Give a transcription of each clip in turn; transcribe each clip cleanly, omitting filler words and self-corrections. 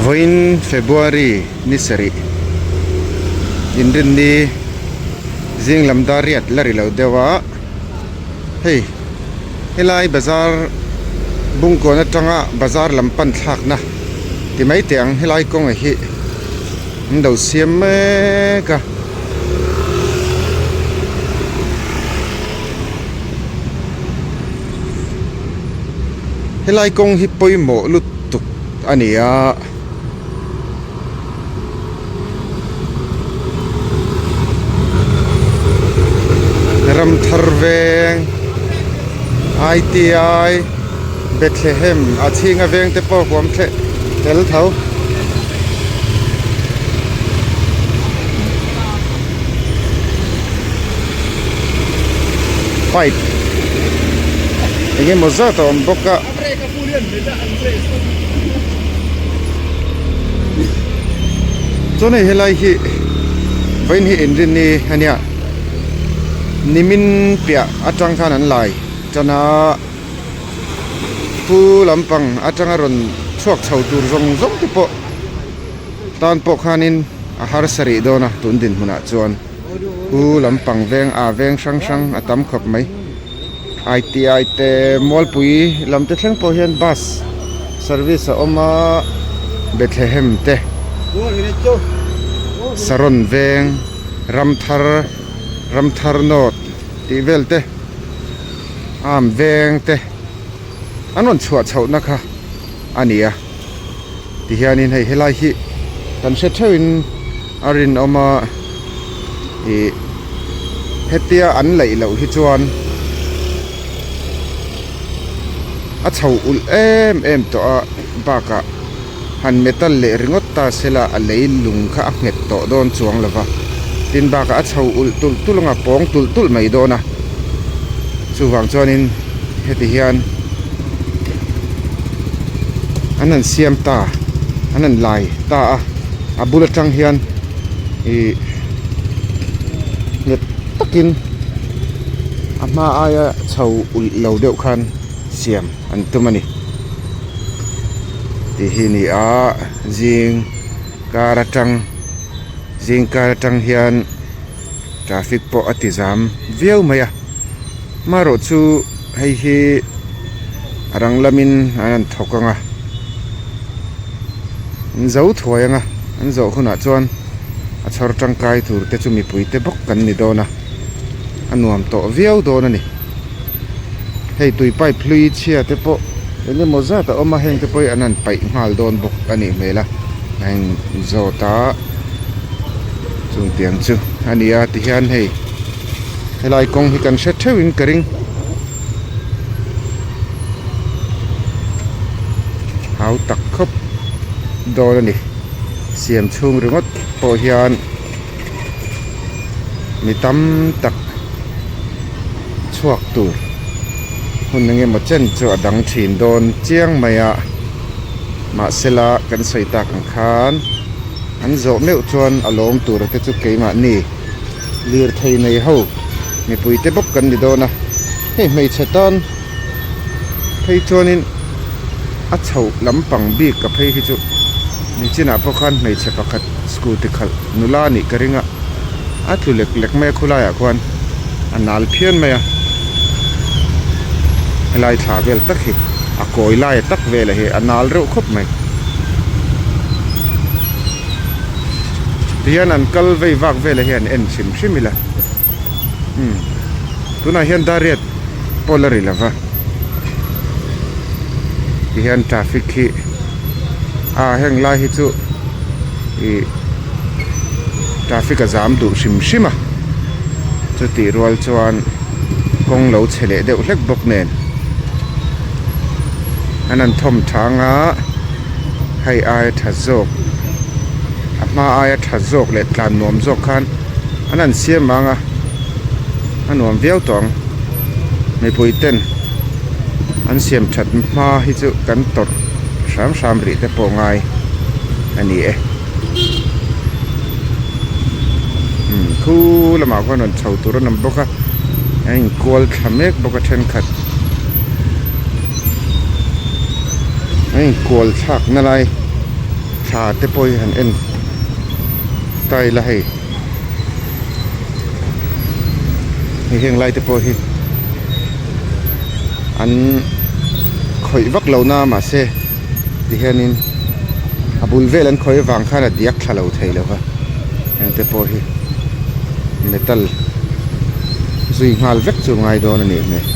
Vawiin February ni sarih inrinni zing lam dar riat la ri lo deuh a, hei helai bazar bungkawn atanga bazar lam pan thlakna ti mai teh ang helai kawnga hi an lo siam mek a. Helai kawng hi pawimawh lutuk a ni a. Ramthar veng ITI Bethlehem a chhinga veng te pawh huam thleh tel tho. Pipe eng emaw zat a awm bawk a. Chuan hei helai hi vawiin hi inrinni a nia nimin piah atang khan an lai tan a pu lampang atanga rawn chhuak chho tur zawng zawng te pawh tan pawh khanin a harsa rih dawn a tun dinhmunah chuan pu lampang veng ah veng hrang hrang a tam khawp mai. ITI te Mualpui lam te thleng pawh hian bus service a awm a Bethlehem te Saron veng Ramthar Ramthar North tih vel te Arm veng te an rawn chhuah chhoh na kha a ni a tihianin hei helai hi kan hre theuhin a rinawm a ih hetia an laih loh hi chuan a chho ulh em em tawh a bakah han metal leh ringawt ta sela a lei lung kha a nghet tawh dawn chuang lo va tin bakah a chho ulh tulh tulh anga pawng tulh tulh mai dawn a chuvang chuanin heti hian an han siam ta an han lai ta a a bul atang hian ih nghet takin a hma aia chho ulh lo deuh khan siam an tum a ni tih hi a ni a zing kar atang zing kar atang hian traffic pawh a ti zam viau mai a marawh chu hei hi a rang lamin an han thawk ang a an zo thuai ang a an zawh hunah chuan a chhawr tangkai tur te chu mipui te bawk kan ni dawn a a nuam tawh viau dawn a ni hei tui pipe hlui chhia te pawh eng emaw zat a awm a heng te pawh hi an han paih nghal dawn bawk a nih hmel a a in zawt a chung tiang chu a ni a tihian hei helai kawng hi kan hre theuh in ka ring hau tak khawp dawn a ni siam chhung ringawt pawh hian mi tam tak chhuak tur hun eng emaw chen chu a dang thin dawn chiang mai a mahsela kan sawi tak ang khan an zawh meuh chuan a lawm tur te chu keimahni lirthei nei ho mipui te bawk kan ni dawn a hei hmeichhe tan phei chuanin a chhoh lampang bik ka phei hi chu nichinah pawh khan hmeichhe pakhat scooty khalh nula a nih ka ring a a tlu lek lek mai a khulaiah khuan a nal phian mai a helai thla vel tak hi a kawi lai tak vel hi a nal reuh khawp mai tihian an kal vei vak vel ah hian en hrim hrim ila umm tunah hian dariat pawh la ri lova tihian traffic hi a heng lai hi chu ih traffic a zam duh hrim hrim a chutih rual chuan kawng lo chhe leh deuh hlek bawk nen an han thawm thang a hei aia tha zawk a hma aia tha zawk leh tlan nuam zawk khan an han siam ang a a nuam viau tawh ang mipui ten an siam that hma hi chu kan tawrh hram hram rih te pawh ngai a ni e umm khu lamah khuan rawn chho tur an awm bawk a a inkual thla mek bawk a thenkhat a inkual thlak na lai. Thla te pawh hi han en ta ila hei. Hei heng lai te pawh hi an khawih vak lo na mahse ti hianin a bul vel an khawih avang khan a diak thla lo thei lo va heng te pawh hi metal zui nghal vek chu ngai dawn a nih hmel.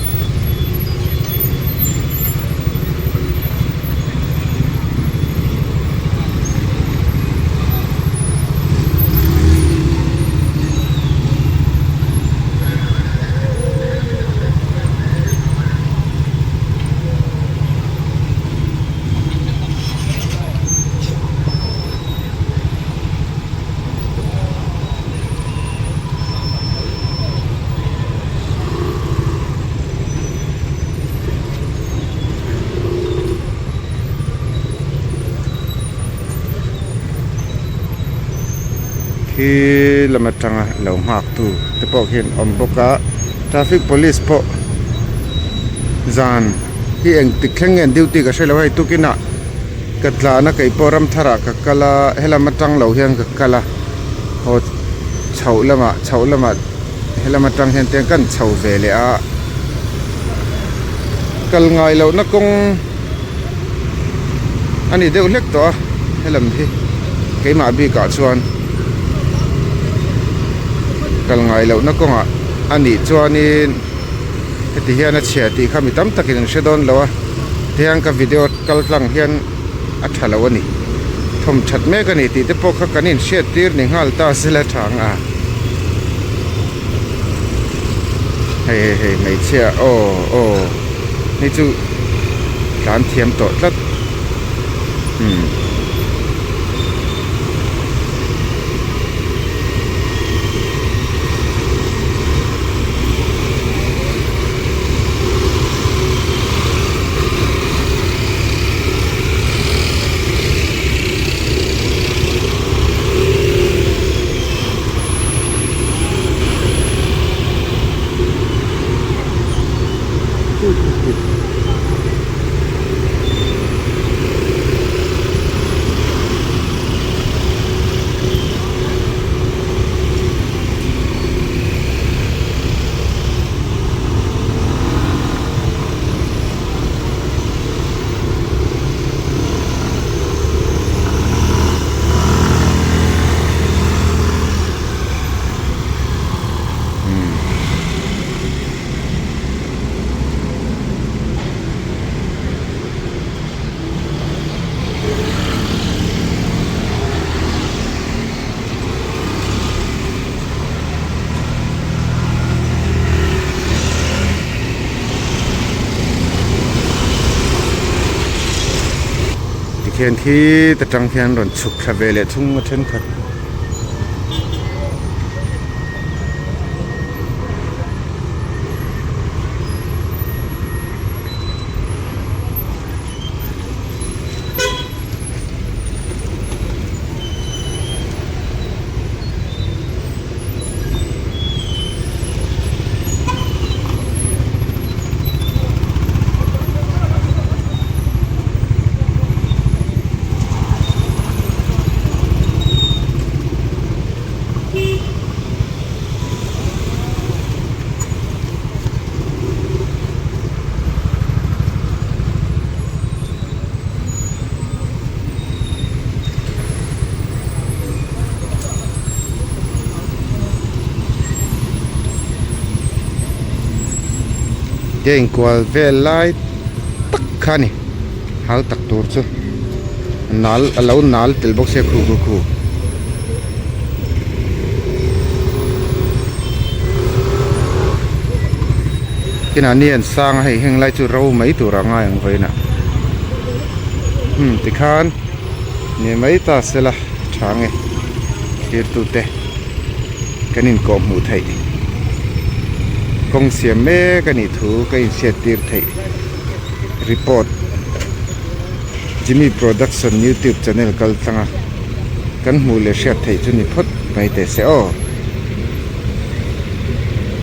Khi lam atanga lo nghak tu te pawh khian awm bawk a traffic police pawh zan hi engtik thleng nge an duty ka hrelo hei tukinah ka tlana kei pawh ramtharah ka kal a helam atang lo hian ka kal a haw chhoh lamah chhoh lamah. Helam atang hian tiang kan chho ve leh a, kal ngai lohna kawng a ni deuh hlek tawh a helam hi keimah bikah chuan kal ngai lohna kawngah a nih chuanin heti hian a chhia tih kha mi tam takin an hre dawn lo a tihian ka video kal tlang hian a tha lo a ni. Thawm that mek a ni tih te pawh kha kan inhriat tir ni nghal ta sela tha ang a. Hei hei hei hmeichhia aw aw hei chu tlan thiam tawh tlat umm. Tikhian khi ta tang hian rawn chhuk thla ve leh thung a thenkhat. Ke inkual vel lai tak kha a ni hal tak tur chu nal a lo nal tel bawk sia khu khu khu. Kinah ni an sang a hei heng lai chu ro mai tur a ngai ang vawiinah umm tikhan ni mai ta sela tha nge thirtute kan inkawh hmuh theih kawng siam mek a nih thu ka inhriat tir theih report Jimmy Production YouTube channel kal tlang a kan hmuh leh hriat theih chu ni phawt mai teh se aw.